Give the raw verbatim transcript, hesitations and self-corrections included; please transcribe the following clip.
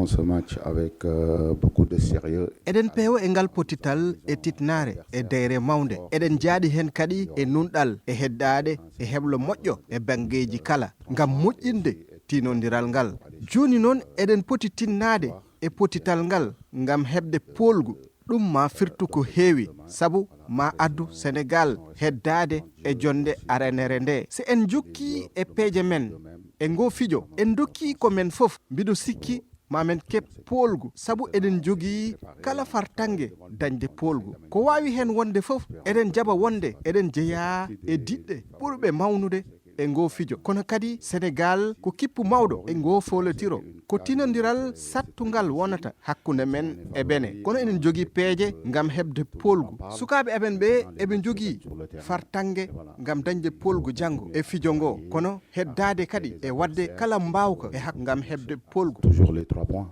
ce match avec euh, beaucoup de sérieux. Eɗen peewa e ngal pottital e titnaare e dayre mawnde. Eɗen njaaɗi heen kadi e nunɗal, e heddaade e heblo moƴƴo e banngeeji kala, ngam moƴƴinde tinondiral ngal. Jooni noon, eɗen poti tinnaade e pottital ngal ngam heɓde poolgu. Ɗum maa firtu ko heewi, sabu maa addu Senegaal heddaade e jonnde aranere nde. So en njokkii e peeje men e ngoo fijo, en ndokkii ko men fof. Mbiɗo sikki ma men keɓ poolgu, sabu eɗen njogii kala fartaŋŋe dañde poolgu. Ko waawi heen wonde fof, eɗen njaɓa wonde eɗen njeyaa e diɗɗe ɓurɓe mawnude e ngoo fijo. Kono kadi, Senegaal ko kippu mawɗo e ngoo foolotiro. Ko tinondiral sattungal wonata hakkunde men e Bene. Kono eɗen njogii peeje ngam heɓde poolgu. Sukaaɓe amen ɓe eɓe njogii fartaŋŋe ngam dañde poolgu janngo e fijo ngoo. Kono heddaade kadi e waɗde kala mbaawka e hak ngam heɓde poolgu. Toujours les trois points.